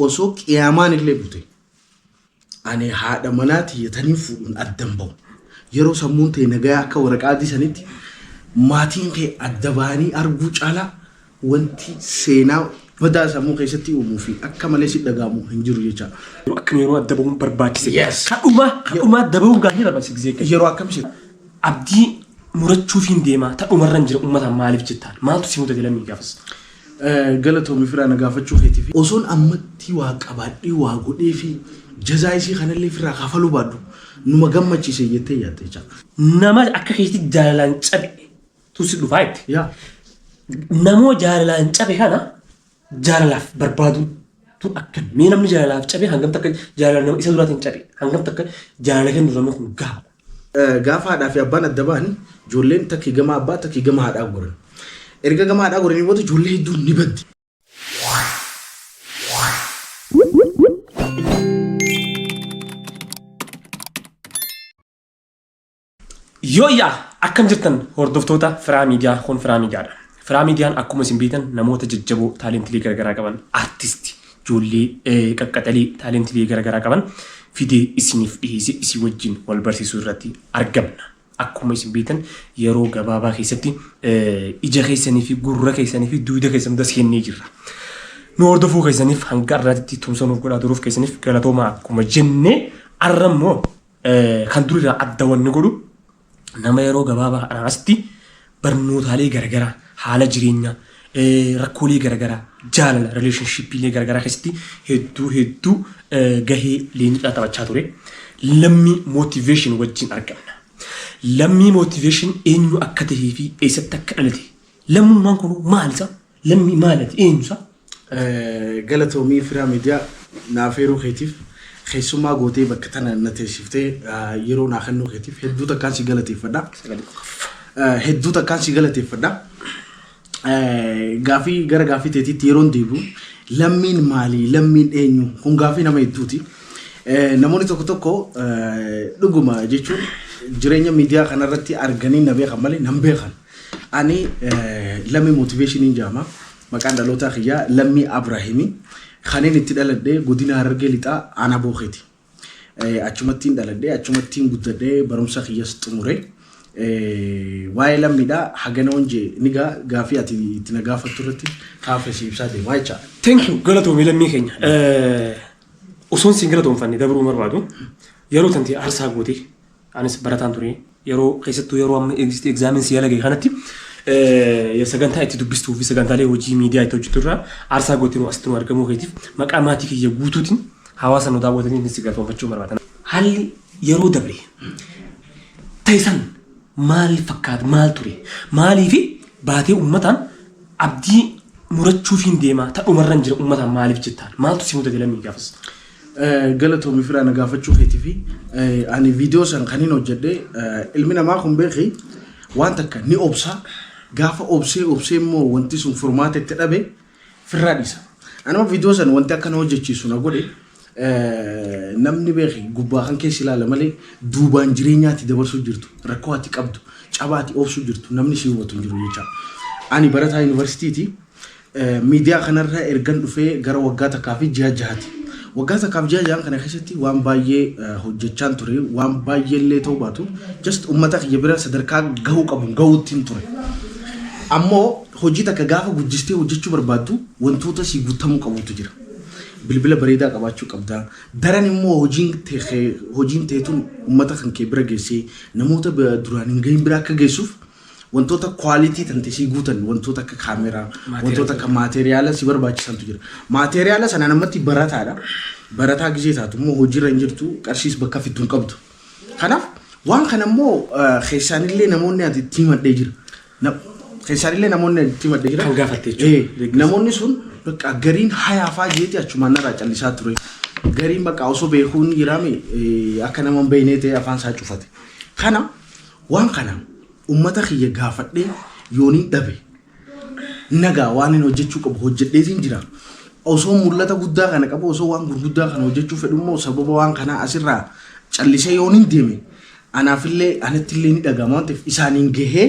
Osoo qiyaamaan illee bute ani haadha manaa tiyya taniin fuudhuun addan bahu. Yeroo sammuun tee nagayaa akka waraqaa adii sanitti maatiin kee adda bahanii arguu caalaa wanti seenaa badaa sammuu keessatti uumuu fi akka malee si dhaga'amu hin jiru jecha. Akkam yeroo adda bahuun barbaachise. Yes. Kadhumaa adda bahuun gaafii barbaachise gisee akkasii. Yeroo akkam si Abdii murachuufiin deemaa tadhumarra hin jira uummataan maaliif jettaan maaltu si mudate lammii gaafas? Galatoomi firaa na gaafachuu keetiif. Osoon ammatti waa qabaadhee waa godhee fi jazaa isii kanallee firraa kafaluu baadhu numa gammachiise jettee yaadda jecha. Nama akka keetti jaalalaan cabe tu si dhufaa jette. Yaa. Namoo jaalalaan cabe kana jaalalaaf barbaaduun tun akkam mee namni jaalalaaf cabe hangam takka jaalala nama isa duraatiin cabe hangam takka jaalala kennu namni kun gahaadha. Gaafa haadhaa fi abbaan adda ba'an ijoolleen takki gama abbaa takki gama haadhaa goran. Erga gama haadhaa goranii booda ijoollee hedduun ni baddi. Yooyyaa akkam jirtan hordoftoota Firaa Miidiyaa kun Firaa Miidiyaadha. Firaa Miidiyaan akkuma isin beektan namoota jajjaboo taalentilee garaagaraa qaban artisti ijoollee qaqqaxalee taalentilee garaagaraa qaban fidee isiniif dhiyeessee isin wajjin wal barsiisuu irratti argamna. Akkuma isin beektan yeroo gabaabaa keessatti ija keessanii fi gurra keessanii fi dugda keessan hunda seennee jirra. Nu hordofuu keessaniif hanga har'aatti tumsa nuuf godhaa turuuf keessaniif galatoomaa akkuma jenne har'a immoo kan durirraa adda wanni godhu nama yeroo gabaabaa kanaan asitti barnootaalee garagaraa haala jireenyaa rakkoolee garagaraa jaalala rileeshnshiippiilee garagaraa keessatti hedduu hedduu gahee leencaa taphachaa ture. Lammii motivation wajjin argamna. Lammii motivation eenyu akka tahee fi eessatti akka dhalate lammummaan kun maal isa? Lammii maal ati eenyu isa? Galatoomii Firaa Miidiyaa naaf eeruu keetiif keessummaa gootee bakka tana na teessiftee yeroo naa kennuu keetiif hedduu takkaan si galateeffadha. Hedduu takkaan si galateeffadha. Gaafii gara gaafii teetiitti yeroon deebi'u lammiin maali lammiin eenyu kun gaafii nama hedduuti. Namoonni tokko tokko dhuguma jechuun jireenya miidiyaa kanarratti arganii na beekan malee nan beekan. Ani lammii motiveeshiniin jedhama. Maqaan dhalootaa kiyyaa Lammii Abraahimi. Kanin itti dhaladhe godina Harargee Lixaa aanaa Bookeeti. Achumattiin dhaladhe, achumattiin guddadhe, barumsa kiyyas xumure. Waa'ee lammiidha hagana wanjee ni gaa gaafii ati itti na gaafattu irratti kaafe si ibsaa deemaa jecha. Thank you galatoomii lammii keenya. Osoon siin galatoomfanne dabruu barbaadu yeroo tanti aarsaa gootee Anis barataan ture. Yeroo keessattuu yeroo amma exit examiin si yala gahe kanatti sagantaa itti dubbistuu fi sagantaalee hojii miidiyaa itti hojjettu irraa aarsaa gootee nu asitti nu argamuu keetiif maqaa maatii kiyya guutuutiin hawaasa nu daawwataniin si galatoomfachuu barbaada. Haalli yeroo dabre ta'e san maal fakkaata maal ture maaliif baatee uummataan abdii murachuufiin deemaa tadhumarran jira uummataan maaliif jettaan maaltu si mudate lammii gaafas. Galatoomi firaa na gaafachuu keetiifi ani viidiyoo san kanin hojjedhe ilmi namaa kun beeki waan takka ni obsa gaafa obsee obsee immoo wanti sun furmaata itti dhabe firraa dhiisa. Anama viidiyoo san wanti akka na hojjechiisu na godhe namni beeki gubbaa kan keessa ilaala malee duubaan jireenyaa ati dabarsuu jirtu rakkoo ati qabdu cabaa ati obsuu jirtu namni si hubatu hin jiru jecha. Ani barataa yuunivarsiitiiti. Miidiyaa kanarra ergan dhufee gara waggaa takkaa fi ji'a jahati. Waggaa takkaa fi ji'a jahan kana keessatti waan baay'ee hojjechaan ture. Waan baay'ee illee ta'uu baatu just uummata kiyya bira sadarkaa gahuu qabu gahuuttiin ture. Ammoo hojii takka gaafa guddistee hojjechuu barbaaddu wantoota si guutamuu qabutu jira. Bilbila bareedaa qabaachuu qabda. Daran immoo hojiin teetun uummata kan kee bira geessee namoota duraan hin gahin bira akka geessuuf wantoota quality tante sii guutan wantoota akka kaameraa wantoota akka maateriyaala si barbaachisantu jira. Maateriyaala sana namatti barataadha. Barataa gisee taatu immoo hojiirra hin jirtu qarshiis bakka fiddu hin qabdu. Kanaaf waan kana immoo keessaanillee namoonni ati itti himadhee jira. Keessaanillee namoonni ati itti himadhee jira. Kan gaafatte jechuudha. Namoonni sun bakka gariin hayaafaa jeeti achumaan narraa callisaa ture. Gariin bakka osoo beekuun jiraame akka nama hin beeknee ta'e afaan isaa cufate. Kana waan kana ummata kiyya gaafadhee yoonin dhabe nagaa waan hin hojjechuu qabu hojjedheetiin jira. Osoo mul'ata guddaa kana qabu osoo waan gurguddaa kana hojjechuu fedhu immoo sababa waan kanaa asirraa callisee yoonin deeme anaafillee anattillee ni dhaga'ama waan ta'eef isaaniin gahee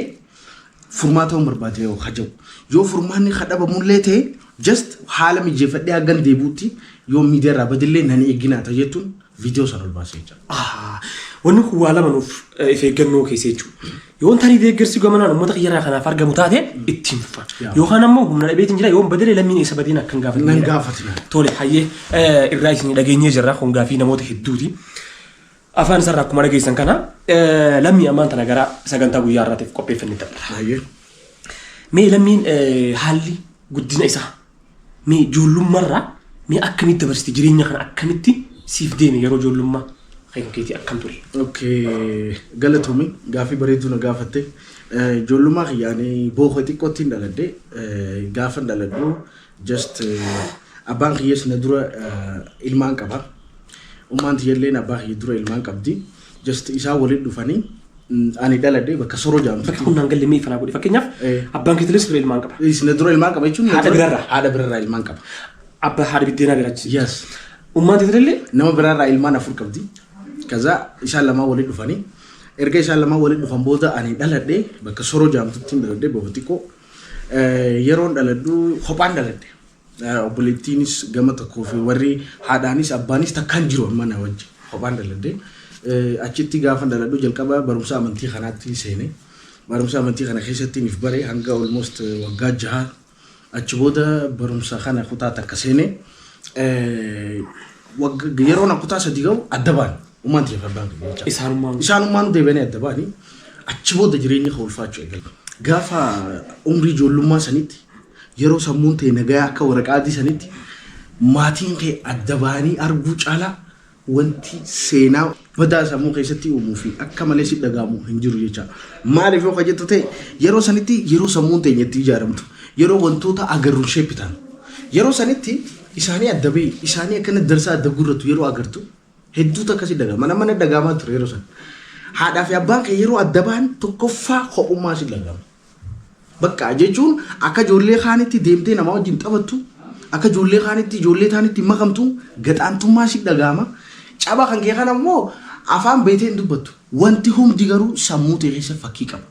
furmaata ta'uu barbaade yoo hajabu. Yoo furmaanni kadhabamullee ta'e just haala mijeeffadhee haggan deebi'utti Yoo miidiyaa irraa badillee nan eeginaa jettuun viidiyoo sana ol baasee jira. Wanni kun waa lama nuuf if eeggannoo keessa jechuudha. Yoon tarii deeggarsi gamanaan uummata kiyyarraa kanaaf argamu taate ittiin fufa. Yookaan ammoo humna dhabeetiin jira, yoon badalee lammiin eessa badeen akkan gaafatan. Nan gaafatina. Tole, hayyee, irraa isin dhageenyee jirra, kun gaafii namoota hedduuti. Afaan isaarraa akkuma dhageessan kana, lammii ammaan tana gara sagantaa guyyaa har'aatiif qopheeffannee dabala. Hayyee. Mee lammiin, haalli guddina isaa mee ijoollummaarraa mee akkamitti dabarsite, jireenya kana akkamitti siif deeme, yeroo ijoollummaa kan keetii akkam ture? Okay, galatoomi, gaafii bareedduu na gaafatte. Ijoollummaa kiyyaanii booka xiqqootti hin dhaladhe. Gaafa dhaladhu just abbaan kiyyees na dura ilmaan qaba. Ummaan tiyyalleen abbaa kiyya dura ilmaan qabdi. Just isaan waliin dhufanii ani dhaladhe bakka Soroo jedhamtu. Bakki kun naan galle, mee ifanaa godhe, fakkeenyaaf abbaan keetilis dura ilmaan qaba. Na dura ilmaan qaba jechuun na Haadha biraarraa? Haadha biraarraa ilmaan qaba. Abbaa haadha biddeenaa biraachise. Yes. Ummaan teetillee nama biraarraa ilmaan afur qabdi. Kaza isaan lamaan waliin dhufanii, erga isaan lamaan waliin dhufan booda ani dhaladhe bakka Soroo jedhamtutti hin dhaladhe, booka xiqqoo. Yeroon dhaladhu kophaan dhaladhe. Obboleettiinis gama tokkoo fi warri haadhaanis abbaanis takkaan jiru amma na wajji kophaan dhaladhe. Achitti gaafa dhaladhu jalqaba barumsa amantii kanaatti seene. Barumsa amantii kana keessatti if bare hanga almost waggaa 6. Achi booda barumsa kana kutaa takka seene. Yeroo na kutaa 3 ga'u adda ba'an. Ummaan tiyya fi abbaan kiyya jecha. Isaanummaan. Isaanummaan deebi'anii adda ba'anii achi booda jireenya koo ulfaachuu eegale. Gaafa umrii ijoollummaa sanitti, yeroo sammuun ta'e nagayaa akka waraqaa adii sanitti, maatiin kee adda ba'anii arguu caalaa wanti seenaa badaa sammuu keessatti uumuu fi akka malee si dhaga'amu hin jiru jecha. Maaliif yoo jettu ta'e, yeroo sanitti yeroo sammuun teenya itti ijaaramtu, yeroo wantoota agarru shape ta'an, yeroo sanitti isaanii adda ba'e, isaanii akkana darsaa adda gurratu yeroo agartu hedduutu akkasii dhaga'ama. Mana mana dhaga'amaa ture yeroo san. Haadhaa fi abbaan kee yeroo adda ba'an tokkoffaa kophummaa si dhaga'ama. Bakka jechuun akka ijoollee kaanitti deemtee nama wajjin taphattu, akka ijoollee kaanitti ijoollee taanitti makamtu, gaxaantummaa si dhaga'ama. Caba kan kee kana immoo afaan beetee hin dubbattu. Wanti hundi garuu sammuu ta'e keessa fakkii qaba.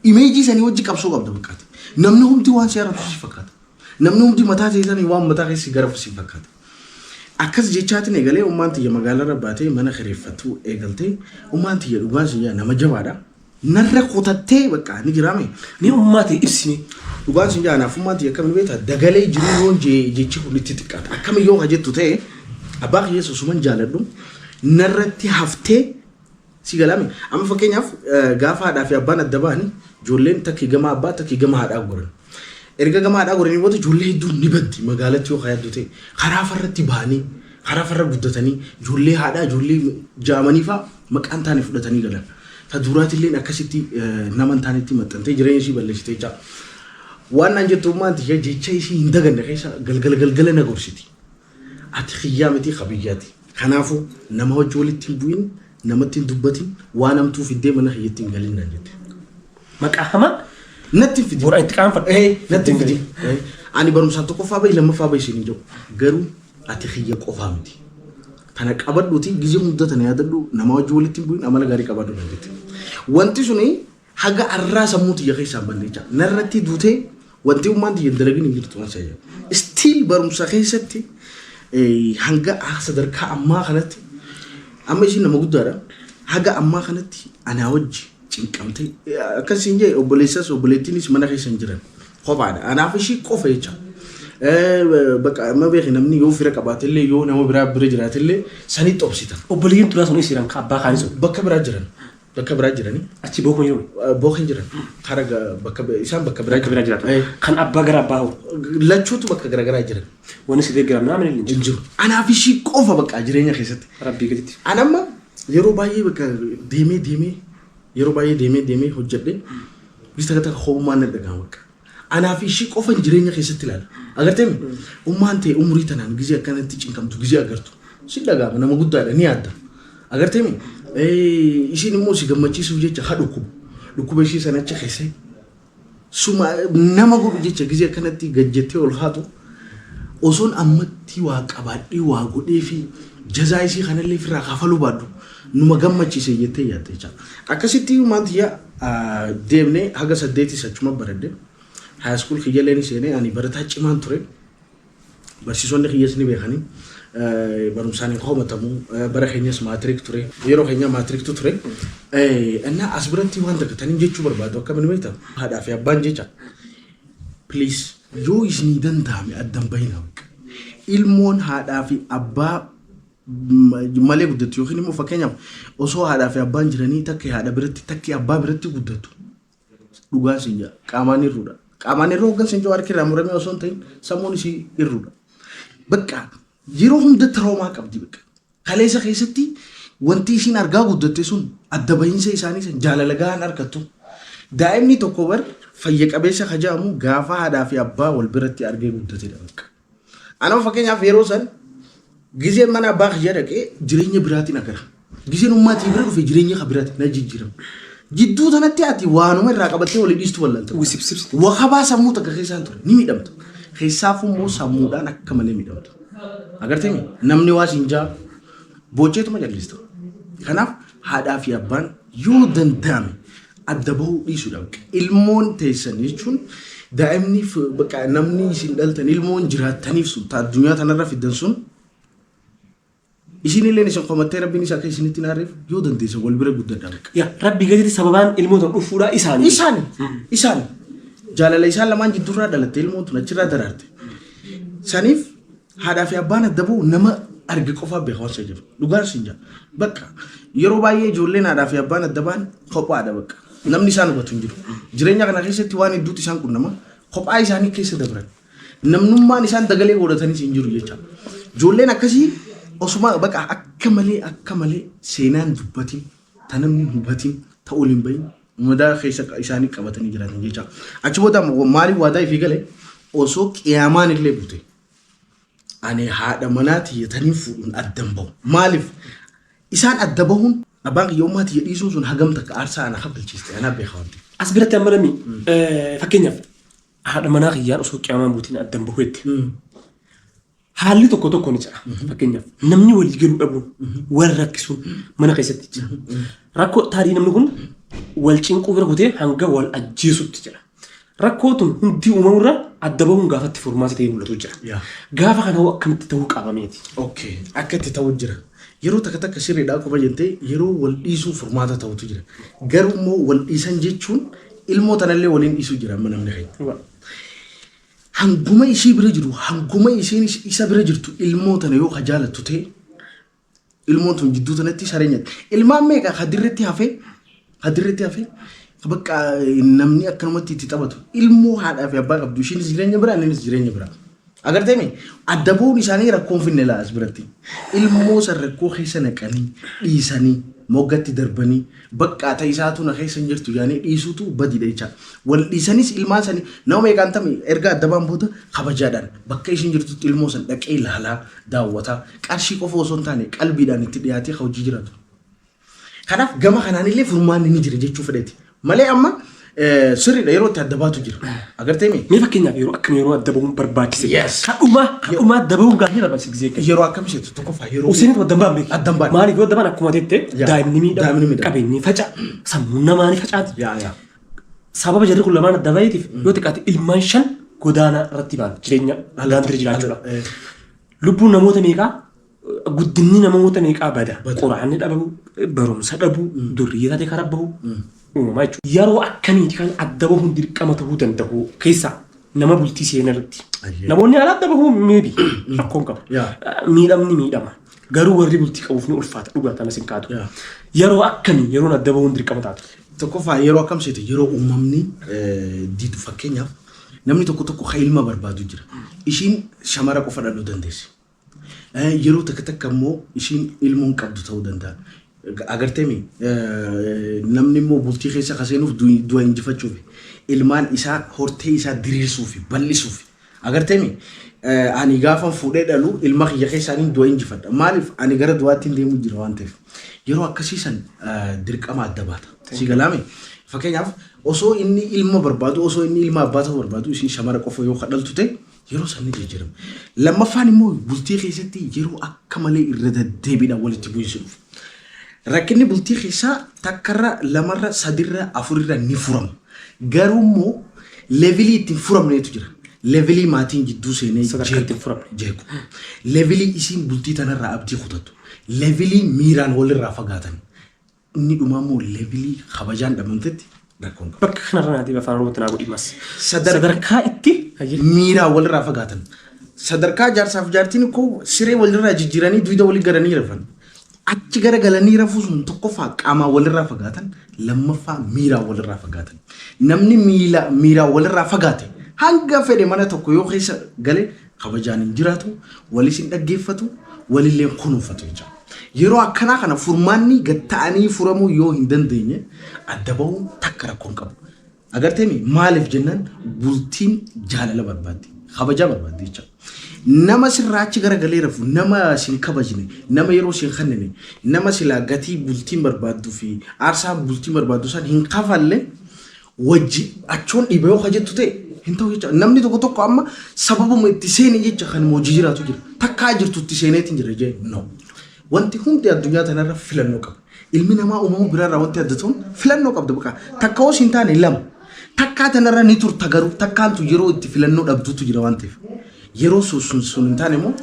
Image sanii wajji qabsoo qabda bakkaati. Namni hundi waan si haratu si fakkaata. Namni hundi mataa ta'e sanii waan mataa keessa si garafu si fakkaata. Akkas jechaatiin eegalee ummaan tiyya magaalarra baatee mana kireeffattuu eegaltee, ummaan tiyya dhugaan siyyaa nama jabaadha. Narra kutattee bakka ni jiraame. Mee ummaa ta'e ibsime. Dhugaan sin jaa, anaaf ummaan tiyya akkamiin beektaa, dagalee jiruu yoon jechi kun itti xiqqaata. Akkami yoo ka jettu ta'e, abbaa kiyya osuman jaaladhu narratti haftee si galame. Amma fakkeenyaaf gaafa haadhaa fi abbaan adda ba'anii ijoolleen takki gama abbaa, takki gama haadhaa goran. Erga gama haadhaa goranii booda ijoollee hedduun ni baddi magaalatti yoo yaaddu ta'e, karaa farratti ba'anii karaa farra guddatanii ijoollee haadhaa ijoollee jaamanii fa'a maqaan taane fudhatanii galan. Ta duraatilleen akkasitti nama hin taanetti maxxantee jireenya ishii balleessitee jecha. Waan naan jettu ummaan tiyya, jecha ishii hin daganne keessa, galgala galgala na gorsiti. Ati kiyyaa miti, kabiyyaati. Kanaafuu nama wajji walitti hin bu'in, namatti hin dubbatin, waan hamtuu fiddee mana kiyyatti hin galin naan jette. Maqaa hamaa Natti hin fidin. Bora itti qaanfadhu. Natti hin fidin. Ani barumsaan tokkoffaa bahi, lammaffaa bahi siin hin jedhu. Garuu ati kiyya qofaa miti. Tana qabadhuuti gizee hunda tana yaadadhu, nama wajji walitti hin bu'in, amala gaarii qabaadhu naan jette. Wanti suni haga arraa sammuu tiyya keessaa hin banne jecha. Narratti duutee wanti ummaan tiyya hin dalagin hin jirtu waan sayya. Still barumsa keessatti hanga sadarkaa ammaa kanatti, amma ishiin nama guddaadha. Haga ammaa kanatti anaa wajji cinqamtee akkasiin jee, obboleessas obboleettiinis mana keessa hin jiran. Kophaadha. Anaaf ishii qofa jecha. Bakka amma beeki, namni yoo fira qabaatellee, yoo nama biraa bira jiraatellee sanitti obsita. Obboleeyyiin turaa sun isiran ka abbaa kaanii sun. Bakka biraa jiran. Bakka biraa jiranii. Achi bookuma jiru. Bookin jiran. Kara bakka isaan bakka biraa Bakka biraa jiraatu. Kan abbaa gara abbaa hoo? Lachuutu bakka garaagaraa jiran. Wanni si deeggaran nama hin jiru. Hin jiru. Anaaf ishii qofa bakka jireenya keessatti. Rabbii gaditti. An amma yeroo baay'ee bakka deemee deemee, yeroo baay'ee deemee deemee hojjedhee bista takka ho'ummaan na dhaga'ama bakka. Anaaf ishii qofa jireenya keessatti ilaala. Agartee mi? Ummaan ta'e umurii tanaan gizee akkanatti cinqamtu gizee agartu. Si dhaga'ama, nama guddaadha, ni yaadda. Agartee mi? Ishiin immoo si gammachiisuuf jecha haa dhukkubu. Dhukkuba ishii sana achi keessee suma nama godhu jecha gizee akkanatti gajjettee ol haatu, osoon ammatti waa qabaadhee waa godhee fi jazaa isii kanallee ofirraa kafaluu baadhu numa gammachiise jettee yaadde jecha. Akkasitti maantiyya deemnee haga saddeetis achuma baradhe. High school kiyyallee ni seenee, ani barataa cimaan ture. Barsiisonni kiyyas ni beekanii. Barumsaan hin komatamu. Bara keenyas matric ture. Yeroo keenya maatiriktu ture. Innaa as biratti waan takka taniin jechuu barbaadu akkamiin beektaa? Haadhaa fi abbaan jecha. Please, yoo isinii danda'ame addan bahina. Ilmoon haadhaa fi abbaa malee guddattu yookiin immoo fakkeenyaaf osoo haadhaa fi abbaan jiranii takka haadha biratti, takki abbaa biratti guddattu, dhugaan siin jaa, qaamaan irruudha. Qaamaan irruu hoggan siin jaa, harki irraa muramee osoo hin ta'in sammuun isii irruudha. Bakka yeroo hunda trauma qabdi bakka. Kaleessa keessatti wanti isiin argaa guddatte sun adda bahiinsa isaanii san jaalala gahaan argattu. Daa'imni tokko bar fayya qabeessa ka jedhamu gaafa haadhaa fi abbaa wal biratti argee guddatedha bakka. Anama fakkeenyaaf yeroo san gizeen mana abbaa kiyya dhaqee jireenya biraatiin agara. Gizeen ummaatii bira dhufe jireenya ka biraatiin na jijjiirama. Jidduu tanatti ati waanuma irraa qabattee walii dhiistu wallaalta. Wisibsibsi. Wakabaa sammuu takka keessaan ture ni miidhamta. Keessaafuu immoo sammuudhaan akka malee miidhamta. Agartee namni waa siin jaa boocceetuma jallista. Kanaaf haadhaa fi abbaan yoo danda'ame adda bahuu dhiisuudha. Ilmoon teessan jechuun daa'imni bakka namni isin dhaltan, ilmoon jiraattaniif sun ta addunyaa tanarra fiddan sun, isin illeen isin komattee rabbiin isa akka isinitti hin aarreef yoo dandeesse wal bira guddadha bakka. Yaa rabbi gaditti sababaan ilmoota dhufuudhaa isaanii. Isaan isaan jaalala isaan lamaan jidduurraa dhalatte, ilmoon tun achirraa daraarte. Saniif haadhaa fi abbaan adda bahu nama arge qofaa beeka waan isa jiru. Dhugaan siin jaa. Bakka yeroo baay'ee ijoolleen haadhaa fi abbaan adda bahan kophaadha bakka. Namni isaan hubatu hin jiru. Jireenya kana keessatti waan hedduutu isaan qunnama. Kophaa isaanii keessa dabran. Namnummaan isaan dagalee godhatanis hin jiru jecha. Ijoolleen akkasii osuma bakka akka malee akka malee seenaan dubbatin, ta namni hin hubatin, ta ol hin bahin madaa keessa isaanii qabatanii jiraatan jecha. Achi booda maaliif waadaa ifii gale? Osoo qiyaamaan illee bute ani haadha manaa tiyyatanii fuudhuun addan bahu. Maaliif? Isaan adda bahuun, abbaan kiyya ummaa tiyya dhiisuun sun hagam takka aarsaa ana kafalchiiste anaa beeka wanti. As biratti amma namni fakkeenyaaf haadha manaa kiyyaan osoo qiyaamaan buutiin addan bahu jette. Haalli tokko tokko ni jira. Fakkeenyaaf namni walii galuu dhabuun, wal rakkisuun mana keessatti jira. Rakkoo taarii namni kun wal cinquu bira kutee hanga wal ajjeesutti jira. Rakkoo tun hundi uumamurra adda bahuun gaafatti furmaata ta'ee mul'atu jira. Gaafa kana hoo akkamitti ta'uu qabameeti? Okay. Akka itti ta'u jira. Yeroo takka takka sirriidha akkuma jettee, yeroo wal dhiisuun furmaata ta'utu jira. Garuu immoo wal dhiisan jechuun ilmoo tanallee waliin dhiisuu jira amma namni keenya. Hanguma ishii bira jiru, hanguma isheen isa bira jirtu, ilmoo tana yoo ka jaalattu ta'e, ilmoon tun jidduu tanatti saree nyaatti. Ilmaan meeqa ka dirretti hafee, ka dirretti hafee bakka namni akkanumatti itti taphatu? Ilmoo haadhaa fi abbaa qabdu, ishiinis jireenya biraa, innis jireenya biraa. Agartee mi? Adda bu'uun isaanii rakkoon finne laa as biratti. Ilmoo san rakkoo keessa naqanii dhiisanii moggatti darbanii bakka ta'e isaatu na keessa hin jirtu jedhanii dhiisuutu badiidha jecha. Wal dhiisanis ilmaan sanii nama meeqaan tami erga adda ba'an booda kabajaadhaan bakka ishiin jirtutti ilmoo san dhaqee ilaalaa daawwataa, qarshii qofa osoo hin taane qalbiidhaan itti dhiyaatee ka hojii jiraatu. Kanaaf gama kanaan illee furmaanni ni jira jechuu fedheeti. Malee amma sirriidha, yeroo itti adda baatu jira. Agartee mi? Mee fakkeenyaaf yeroo akkamii yeroo adda bahuun barbaachise? Yes. Kadhumaa adda bahuun gaafii barbaachise gisee akkasii. Yeroo akkam isheetu? Tokkoffaa yeroo. Useenii adda ba'an beeku. Adda hin baane. Maaliif yoo adda ba'an akkuma jette daa'imni miidhama. Daa'imni miidhama. Qabeenyi faca'a. Sammuun namaa ni facaati. Yaa yaa. Sababa jarri kun lamaan adda baheetiif yoo xiqqaate ilmaan shan godaanaa irratti ba'an, jireenya daandii jiraachuudha. Lubbuun namoota meeqaa, guddinni namoota meeqaa bada. Bada. Quraanni dhabamu, barumsa dhabu, durriyyee taatee karaa bahu uumamaa jechuudha. Yeroo akkamiiti kan adda bahuun dirqama ta'uu danda'u keessaa nama bultii seenaa irratti? Namoonni haala adda bahuu maybe rakkoon qabu. Miidhamni miidhama. Garuu warri bultii qabuuf ni ulfaata, dhugaa tana sin kaatu. Yeroo akkamii yeroon adda bahuun dirqama taatu? Tokkoffaa yeroo akkam seete? Yeroo uumamni didu, fakkeenyaaf namni tokko tokko kan ilma barbaadu jira. Ishiin shamara qofa dhaluu dandeessi. Yeroo takka takka immoo ishiin ilmoon qabdu ta'uu danda'a. Agartee mi? Namni immoo bultii keessa ka seenuuf du'a injifachuuf, ilmaan isaa hortee isaa diriirsuuf, bal'isuuf. Agartee mi? Ani gaafan fuudhee dhalu ilma kiyya keessaaniin du'a injifadha. Maaliif? Ani gara du'aatti hin deemu jira waan ta'eef. Yeroo akkasii san dirqama adda baata. Si galaame? Fakkeenyaaf osoo inni ilma barbaadu, osoo inni ilma abbaa ta'uu barbaadu, ishiin shamara qofa yoo kadhaltu ta'e, yeroo san ni jijjiirama. Lammaffaan immoo bultii keessatti yeroo akka malee irra deddeebiidhaan walitti bu'iinsi dhufu. Rakkinni bultii keessaa takkarra, lamarra, sadirra, afurirra ni furama. Garuu immoo level ittiin furamneetu jira. Levelii maatiin jidduu seenee Sadarkaa itti hin furamne. Jeequ. Levelii isiin bultii tanarraa abdii kutattu. Levelii miiraan walirraa fagaatan. Inni dhumaa immoo levelii kabajaan dhabamtetti rakkoon qaba. Bakka kanarra naatiif afaan Oromootti naa godhi mas. Sadarkaa itti miiraan walirraa fagaatan. Sadarkaa jaarsaaf jaartiin koo siree walirraa jijjiiranii dugda walii garanii rafan. Achi garagalanii rafuu sun tokkoffaa qaamaan walirraa fagaatan, lammaffaa miiraan walirraa fagaatan. Namni miila miiraan walirraa fagaate hanga fedhe mana tokko yoo keessa gale kabajaan hin jiraatu, walis hin dhaggeeffatu, walillee hin kunuunfatu jechuudha. Yeroo akkanaa kana furmaanni gad ta'anii furamuu yoo hin dandeenye adda bahuun takka rakkoo hin qabu. Agarteemi maaliif jennaan bultiin jaalala barbaaddi. Kabajaa barbaaddi jecha. Nama sirraa achi garagalee rafu, nama sin kabajne, nama yeroo sin kennine, nama silaa gatii bultiin barbaadduu fi aarsaa bultiin barbaaddu san hin kafalle wajji achoon dhiiba yoo kajettu ta'e hin ta'u jecha. Namni tokko tokko amma sababuma itti seene jecha kan hojii jiraatu jira. Takkaa jirtu itti seeneetiin jira jee no. Wanti hundi addunyaa tanarra filannoo qaba. Ilmi namaa uumama biraarraa wanti adda ta'uun filannoo qabda bakka. Takka hoos hin taane lama. Takkaa tanarra ni turta garuu takkaantu yeroo itti filannoo dhabduutu jira waan ta'eef. Yeroo sun sun sun hin taane immoo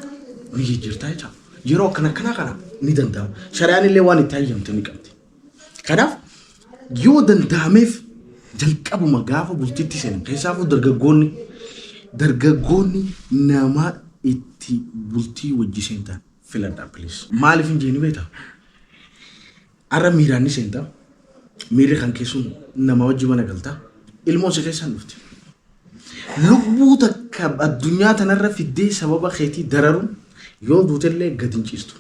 ni jijjiirtaa jecha. Yeroo akkana akkanaa kana ni danda'ama. Shari'aan illee waan itti hayyamte ni qabdi. Kanaaf yoo danda'ameef jalqabuma gaafa bultiitti seenan keessaafuu dargaggoonni nama itti bultii wajji seentan filadhaa, please. Maaliif hin jeeni beektaa? Har'a miiraan ni seenta. Miirri kan keessuun nama wajji mana galta. Ilmoon si keessaan dhufti. Lubbuu takka addunyaa tanarra fiddee sababa keetii dararuun yoo duutellee gad hin ciistu.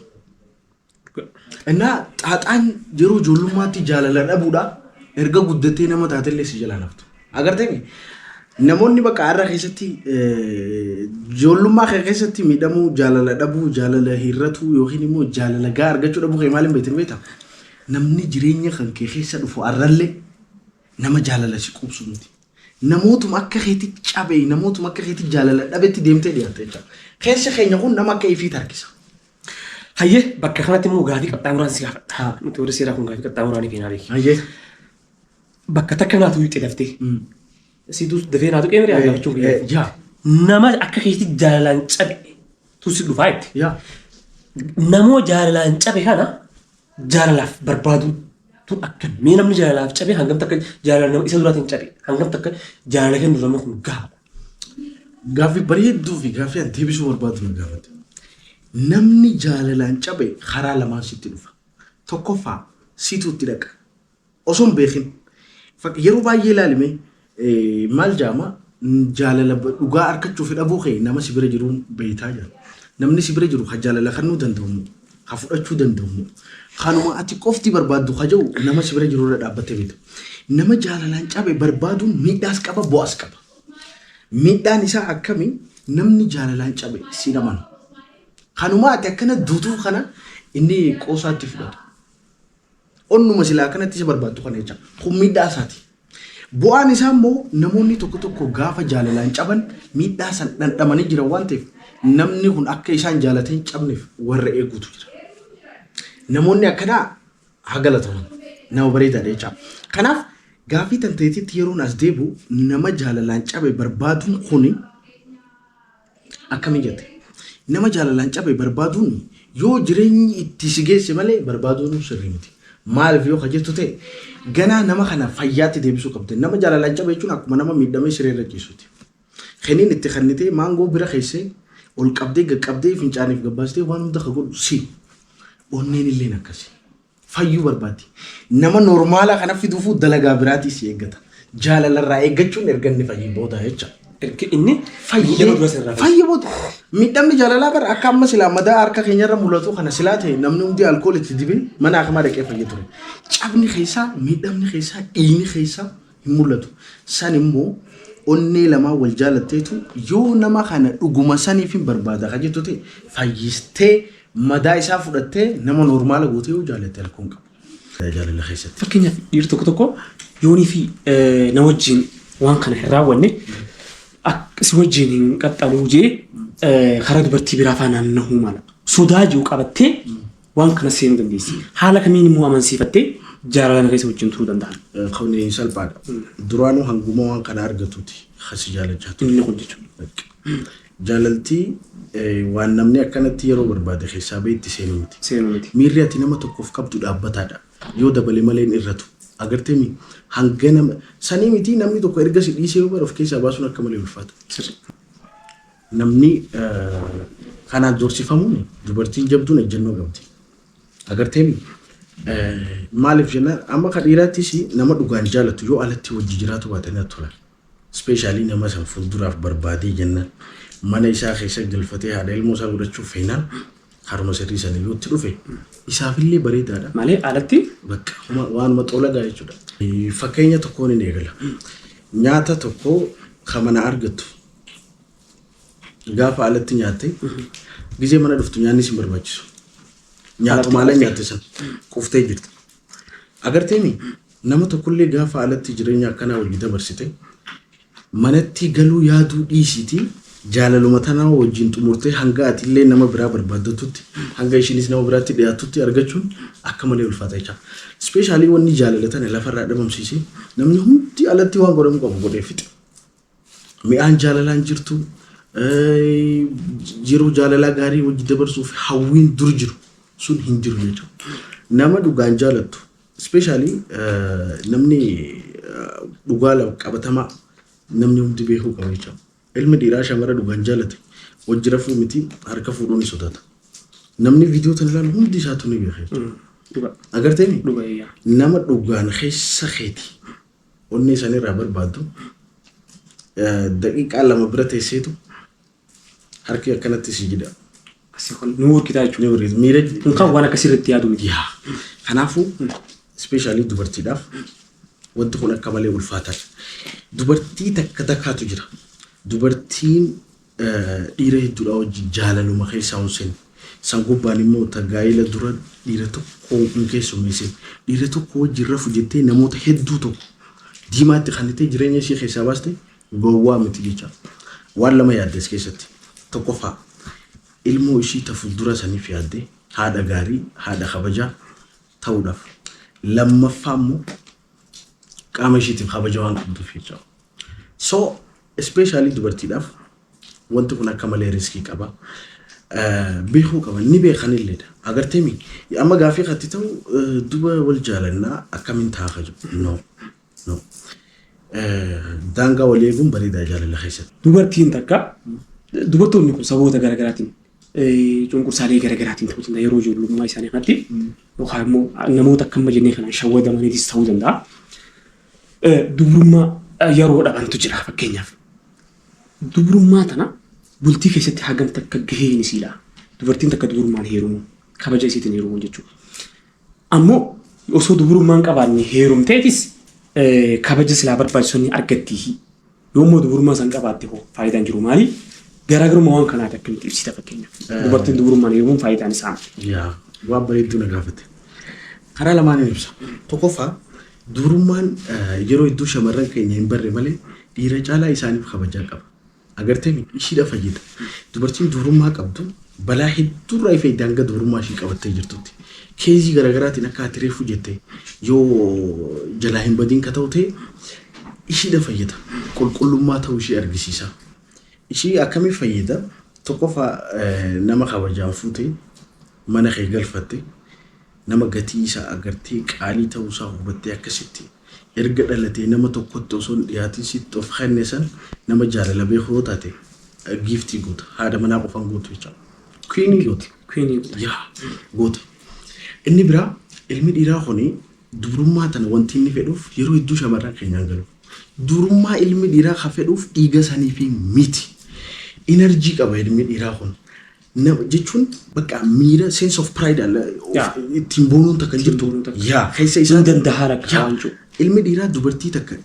Innaa xaaxaan yeroo ijoollummaatti jaalala dhabuudha erga guddattee nama taatellee si jalaa naftu. Agartee namoonni bakka har'a keessatti ijoollummaa kee keessatti miidhamuu, jaalala dhabuu, jaalala hir'atuu yookiin immoo jaalala gahaa argachuu dhabuu kee maaliin beektan beektaa? Namni jireenya kan kee keessa dhufu har'allee nama jaalala si quubsu miti. Namootuma akka keetti cabe, namootuma akka keetti jaalala dhabetti deemtee dhiyaatta jechuudha. Keessa keenya kun nama akka ifii harkisa. Hayyee, bakka kanatti immoo gaafii qaxxaamuraan si gaafadha. Nuti warri seeraa kun gaafii qaxxaamuraan fi beeki. Hayyee. Bakka takka naatu hiixee daftee. Situ dafee naatu qeemri haa gaafachuun kiyya. Yaa. Nama akka keetti jaalalaan cabe tu si dhufaa jetti. Yaa. Namoo jaalalaan cabe kana jaalalaaf barbaadu tun akkam? Mee namni jaalalaaf cabe hangam takka jaalala nama isa duraatiin cabe hangam takka jaalala kennu namni kun gahaadha? Gaaffii bareedduu fi gaaffii ani deebisuu barbaadu na gaafate. Namni jaalalaan cabe karaa lamaan sitti dhufa. Tokkoffaa, situ itti dhaqa. Osoo hin beekin. Yeroo baay'ee ilaalime maal jaama, jaalala dhugaa argachuu fi dhabuu kee nama si bira jiruun beektaa jira. Namni si bira jiru kan jaalala kennuu danda'u, kan fudhachuu danda'u, kanuma ati qofti barbaaddu ka jiru nama si bira jiru irra dhaabbattee beekta. Nama jaalalaan cabe barbaaduun miidhaas qaba, bu'aas qaba. Miidhaan isaa akkami? Namni jaalalaan cabe si amanu. Kanuma ati akkana duutuuf kana inni qoosaatti fudhatu. Onnuma silaa akkanatti isa barbaaddu kana jecha. Kun miidhaa isaati. Bu'aan isaa immoo namoonni tokko tokko gaafa jaalalaan caban miidhaa san dhandhamanii jiran waan ta'eef namni kun akka isaan jaalatee hin cabneef warra eeguutu jira. Namoonni akkanaa haa galataman. Nama bareedaadha jecha. Kanaaf gaafii tanteetitti yeroon as deebi'u, nama jaalalaan cabe barbaaduun kuni akkamii jette? Nama jaalalaan cabe barbaaduun yoo jireenyi itti si geesse malee barbaaduun sirrii miti. Maaliif yoo jettu ta'e, ganaa nama kana fayyaatti deebisuu qabde. Nama jaalalaan cabe jechuun akkuma nama miidhamee siree irra ciisuuti. Keniin itti kennitee, maangoo bira keessee, ol qabdee, gaqqabdee, fincaaniif gabbaastee waan hunda ka godhu si. Onneen illeen akkasi. Fayyuu barbaaddi. Nama normaalaa kana fiduufuu dalagaa biraatii si eeggata. Jaalalarraa eeggachuun erga inni fayyee booda jecha. Erga inni miidhama dura sirraa fayyee. Fayyee booda. Miidhamni jaalalaa bara akka amma silaa madaa harka keenyarra mul'atu kana silaa ta'e namni hundi alkool itti dibee mana akamaa dhaqee fayyee ture. Cabni keessaa, miidhamni keessaa, dhiigni keessaa hin mul'atu. San immoo onnee lamaa wal jaalatteetu yoo nama kana dhuguma saniif hin barbaada ka jettu ta'e fayyistee madaa isaa fudhattee nama normaala gootee yoo jaalatte alkoon qabu. Jaalala keessatti. Fakkeenyaaf, dhiirri tokko tokko yoonii fi na wajjin waan kana hin raawwanne si wajjin hin qaxxaluu jee karaa dubartii biraa faana naannahuu mala. Sodaa jiru qabattee waan kana seenuu dandeessi. Haala kamiin immoo amansiifattee Jaalala keessa wajjin turuu danda'an? Kuni salphaadha. Duraanuu hanguma waan kana argatuuti kasi jaalachaa ture. Inni kun jechuudha. Jaalaltii waan namni akkanatti yeroo barbaade keessaa bahee itti seenu miti. Seenuu miti. Miirri ati nama tokkoof qabdu dhaabbataadha. Yoo dabale malee hin irratu. Agartee mi hanga nama sanii miti, namni tokko erga si dhiisee yoo bara of keessaa baasuun akka malee ulfaata. Namni kanaan doorsifamuun, dubartiin jabduun ejjennoo qabdi. Agartee mi maaliif jennaan, amma kan dhiiraattis nama dhugaan jaalatu yoo alatti wajji jiraatu baate na tola. Especially nama san fuulduraaf barbaadee jennaan, mana isaa keessa galfatee haadha ilmoo isaa godhachuuf feenaan, haruma sirrii sana yoo itti dhufe isaafillee bareedaadha. Malee alatti Bakka waanuma xoolagaa jechuudha. Fakkeenya tokkoon hin eegala. Nyaata tokko kan mana argattu gaafa alatti nyaatte, gizee mana dhuftu nyaanni si barbaachisu. Nyaatuma ala nyaatte san quuftee jirta. Agarteemi, nama tokkollee gaafa alatti jireenya akkanaa wajji dabarsite, manatti galuu yaaduu dhiisiitii, jaalaluma tanaa wajjin xumurtee hanga atillee nama biraa barbaaddatutti, hanga ishiinis nama biraatti dhiyaatutti argachuun akka malee ulfaata jecha. Especially wanni jaalala tana lafarraa dhabamsiise, namni hundi alatti waan godhamu qabu godhee fixe. Mi'aan jaalalaan jirtu, yeroo jaalalaa gaarii wajji dabarsuuf hawwiin dur jiru sun hin jiru jechuudha. Nama dhugaan jaalattu, especially namni dhugaa qabatamaa namni hundi beekuu qaba jechuudha. Ilmi dhiiraa shamara dhugaan jaalate wajji rafuu miti, harka fuudhuun ni sodaata. Namni viidiyoo tana ilaalu hundi isaatu ni beeka jechuudha. Agarteemi? Nama dhugaan keessa keeti onnee sanirraa barbaaddu, daqiiqaa 2 bira teesseetu harki akkanatti si jidha. Asii kun nu hurkitaa jechuudha. Ni hurkita. Miira Kun kan waan akkasii irratti yaadu miti. Yaa. Kanaafuu especially dubartiidhaaf wanti kun akka malee ulfaataadha. Dubartii takka takkaatu jira. Dubartiin dhiira hedduudha wajjin jaalaluma keessaa hin seenne. San gubbaan immoo tagaa'ila dura dhiira tokko hin keessummeessin. Dhiira tokko wajjin rafu jettee namoota hedduu tokko diimaatti kannitee jireenya ishee keessaa baaste gowwaa miti jecha. Waan lama yaaddes keessatti. Tokkoffaa, ilmoo ishii ta fuuldura saniif yaadde haadha gaarii, haadha kabajaa ta'uudhaaf. Lammaffaa immoo qaama ishiitiif kabaja waan qabduuf jecha. So especially dubartiidhaaf wanti kun akka malee risk qaba. Beekuu qaba, ni beekanilleedha. Agarteemi, amma gaafii katti ta'u, duba wal jaalannaa akkamiin ta'a ka jiru. No. No. Daangaa walii eeguun bareedaa jaalala keessatti. Dubartiin takka, dubartoonni kun sababoota garaagaraatiin, cunqursaalee garaagaraatiin ta'uu danda'a, yeroo ijoollummaa isaanii kanatti yookaan immoo namoota akka amma jennee kanaan shawwadamaniitis ta'uu danda'a. Dubrummaa yeroo dhabantu jira fakkeenyaaf. Dubrummaa tana bultii keessatti hagam takka gaheen isiidha? Dubartiin takka dubrummaan heerumu, kabaja isiitiin heerumu jechuudha. Ammoo osoo dubrummaan qabaanne heerumteetis kabaja silaa barbaachisu ni argatti. Yoommoo dubrummaa san qabaatte hoo faayidaan jiru maali? Garaagarummaa waan kanaati akkamitti ibsita fakkeenyaaf? Dubartiin dubrummaan heerumuun faayidaan isaa maali? Yaa, waan bareedduu na gaafate. Karaa lamaaniin ibsa. Tokkoffaa, dubrummaan yeroo hedduu shamarran keenya hin barre malee dhiira caalaa isaaniif kabajaa qaba. Agartee, ishiidha fayyada. Dubartiin dubrummaa qabdu balaa hedduurraa ifa hanga dubrummaa ishii qabattee jirtutti. Case garaagaraatiin akka ati reefu jette yoo jalaa hin badiin ka ta'u ta'e ishiidha fayyada. Qulqullummaa ta'uu ishii argisiisa. Ishii akkamii fayyada? Tokkoffaa, nama kabajaan fuute mana kee galfatte, nama gatii isaa agartee, qaalii ta'uusaa hubattee, akkasitti erga dhalatee nama tokkotti osoo hin dhiyaatin sitti of kenne san, nama jaalala beeku yoo taate, giiftii goota. Haadha manaa qofaan gootu jechuudha. Queen goota. Queen. Yaa, goota. Inni biraa, ilmi dhiiraa kuni dubrummaa tana wanti inni fedhuuf yeroo hedduu shamarran keenyaan galu. Dubrummaa ilmi dhiiraa kan fedhuuf dhiiga sanii fi miti. Energy qaba ilmi dhiiraa kun. Jechuun bakka miira sense of pride ittiin boonuun takka hin jirtu. Boonuun takka. Yaa, keessa isaa. Hin danda'a akka waan jiru. Ilmi dhiiraa dubartii takka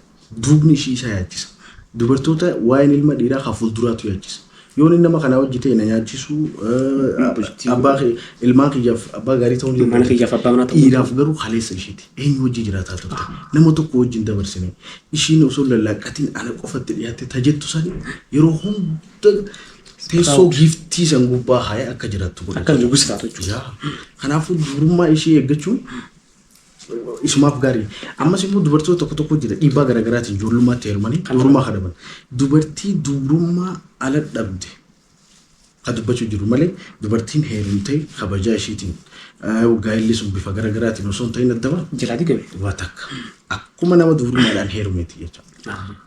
duubni ishii isa yaachisa. Dubartoota waa'een ilma dhiiraa kan fuulduraatu yaachisa. Yoon inni nama kanaa hojii ta'e na nyaachisuu, abbaa ilmaan kiyyaaf abbaa gaarii ta'uu ni Mana kiyyaaf abbaa manaa ta'uu. Dhiiraaf garuu kaleessa ishiiti. Eenyu wajjin jiraataa turte? Nama tokko wajjin dabarsine. Ishiin osoo lallaaqatiin ana qofatti dhiyaatte tajettu sani yeroo hunda teessoo giiftii san gubbaa haayee akka jiraattu godha. Akka nugusa taatu jechuudha. Yaa. Kanaafuu dubrummaa ishii eeggachuun Isumaaf gaarii. Ammas immoo dubartoota tokko tokko jira, dhiibbaa garaagaraatiin ijoollummaatti heerumanii dubrummaa kadhaban. Dubartii dubrummaa ala dhabde ka dubbachuu jiru malee, dubartiin heerumtee kabajaa ishiitiin gaa'elli sun bifa garaagaraatiin osoo hin ta'in addaba Jalaa diigame. Waa takka. Akkuma nama dubrummaadhaan heerumeeti jecha.